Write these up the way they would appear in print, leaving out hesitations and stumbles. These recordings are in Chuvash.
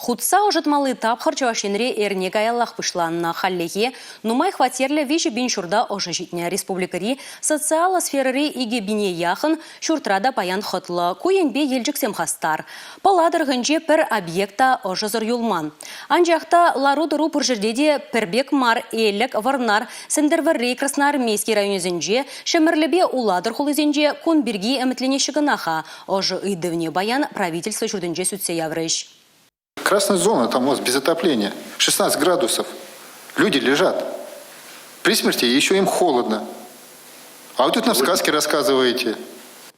Хутса ӑшӑтмалли тапхӑр Чӑваш Енре эрне каяллах пуҫланнӑ. Хальлӗхе нумай хваттерлӗ 3000 ҫурта ӑшӑ ҫитнӗ. Республикӑри социаллӑ сферӑри 2000 яхӑн ҫуртра та паян хӑтлӑ. Ку енпе Елчӗксем хастар. Пӑла тӑрӑхӗнче пӗр объект та ӑшӑсӑр юлман. Анчах та лару-тӑру пур ҫӗрте те пӗр пек мар. Элӗк, Вӑрнар, Сӗнтӗрвӑрри, Красноармейски районӗсенче, Ҫӗмӗрлепе Улатӑр хулисенче кун пирки ӗмӗтленеҫҫӗ кӑна-ха. Ӑшӑ ыйтӑвне паян правительство ҫуртӗнче сӳтсе яврӗҫ. Красная зона, там у вас без отопления, 16 градусов. Люди лежат. При смерти еще им холодно. А вы тут нам сказки рассказываете.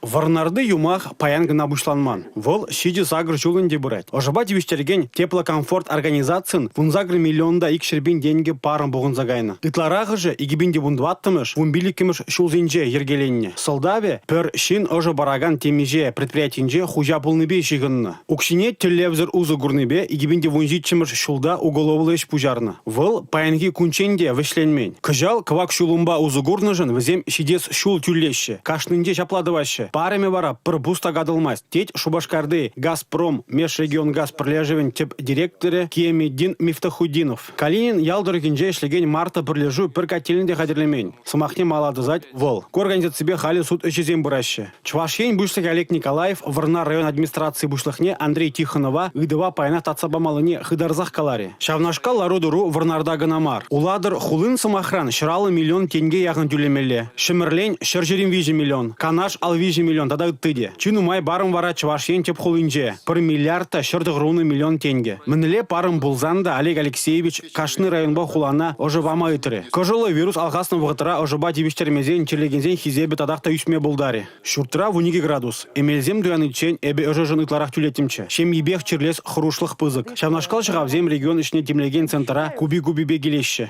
Вӑрнарти юмах паян кӑна пуҫланман. Вӑл 7-8 ҫул ӗнтӗ пырать. Ӑшӑпа тивӗҫтерекен теплокомфорт организацин 18 миллион та 200 пин тенкӗ парӑм пухӑнса кайнӑ. Ытларахӑшӗ 2014-мӗш, 15-мӗш ҫулсенче йӗркеленнӗ. Сӑлтавӗ пӗр ҫын ӑшӑ паракан темиҫе предприятинче хуҫа пулнипе ҫыхӑннӑ. Укҫине тӗллевсӗр усӑ курнипе 2017-мӗш ҫулта уголовлӑ ӗҫ пуҫарнӑ. Вӑл паянхи кунччен те вӗҫленмен. Кӑҫал кӑвак ҫулӑмпа усӑ курнӑшӑн вӗсем ҫитес ҫул тӳлеҫҫӗ. Кашнинче ҫапла тӑваҫҫӗ. Парӑмӗ вара пӗр пус та катӑлмасть, тет Шупашкарти «Газпром» межрегионгаз пӗрлешӗвӗн тӗп директорӗ Кияметдин Мифтахутдинов. Калинин ял тӑрӑхӗнче ӗҫлекен «Марта» пӗрлешӳ пӗр котельнӑй те хатӗрлемен. Сӑмахне мала тӑсать вӑл. Ку организаципе халӗ суд ӗҫӗсем пыраҫҫӗ. Чӑваш Ен Пуҫлӑхӗ Олег Николаев Вӑрнар район администраци пуҫлӑхне Андрей Тихонова ыйтӑва паянах татса памаллине хытарсах каларӗ. Ҫавнашкал лару-тӑру Вӑрнарта кӑна мар. Улатӑр хулин, сӑмахран, 150 миллион тенке яхӑн тӳлемелле. Ҫӗмӗрлен 123 миллион, Канаш 53 миллион тата ытти те. Чи нумай парӑм вара Чӑваш Ен тӗп хулинче – 1 миллиард та 190 миллион тенкӗ. Мӗнле парӑм пулсан та Олег Алексеевич Кашни районпа хулана ӑшӑ пама ыйтрӗ. Кӑшӑллӑ вирус алхаснӑ вӑхӑтра ӑшӑпа тивӗҫтермесен чирлекенсен хисепӗ татах та ӳсме пултарӗ. Ҫуртра 12 градус. Эмелсем туяниччен эпӗ ӑшӑшӑн ытларах тӳлеттӗмччӗ. Ҫемйипех чирлес хӑрушлӑх пысӑк. Ҫавнашкал ҫӑхавсем регион ӗҫне тимлекен центра купи-купипе килеҫҫӗ.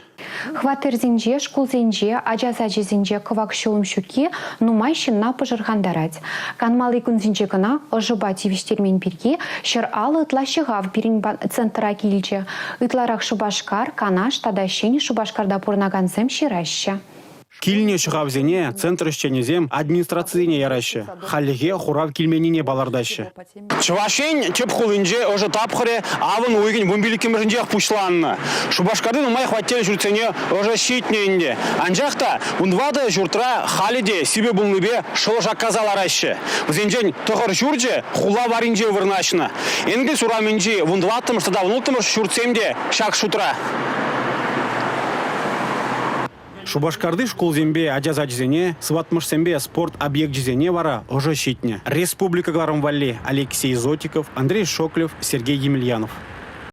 Хваттерсенче, шкулсенче, ача сачӗсенче кӑвак ҫулӑм ҫукки нумай ҫынна пӑшӑрхантарать. Канмалли кунсенче кӑна ӑшӑпа тивӗҫтермен пирки 150 ытла ҫӑхав пирӗн центра килчӗ. Ытларах Шупашкар, Канаш тата Ҫӗнӗ Шупашкарта пурӑнакансем ҫыраҫҫӗ. Килнӗ ҫӑхавсене центр ӗҫченӗсем администрацисене яраҫҫӗ. Хальлӗхе хурав килменнине палӑртаҫҫӗ. Чӑваш Ен тӗп хулинче ӑшӑ тапхӑрӗ авӑн уйӑхӗн 15-мӗшӗнчех пуҫланнӑ. Шупашкарти нумай хваттер ҫуртсене ӑшӑ ҫитнӗ ӗнтӗ. Анчах та 14 ҫуртра халӗ те сивӗ пулнипе шӑл шаккаса лараҫҫӗ. Вӗсенчен тӑхӑр ҫурчӗ хула варринче вырнаҫнӑ. Энгельс урамӗнчи 14-мӗш тата 16-мӗш ҫуртсем те ҫак шутра. Шупашкарти шкулсемпе ача сачӗсене, сыватмӑшсемпе спорт объекчӗсене вара ӑшӑ ҫитнӗ. Республика кӑларӑм валли Алексей Зотиков, Андрей Шоклев, Сергей Емельянов.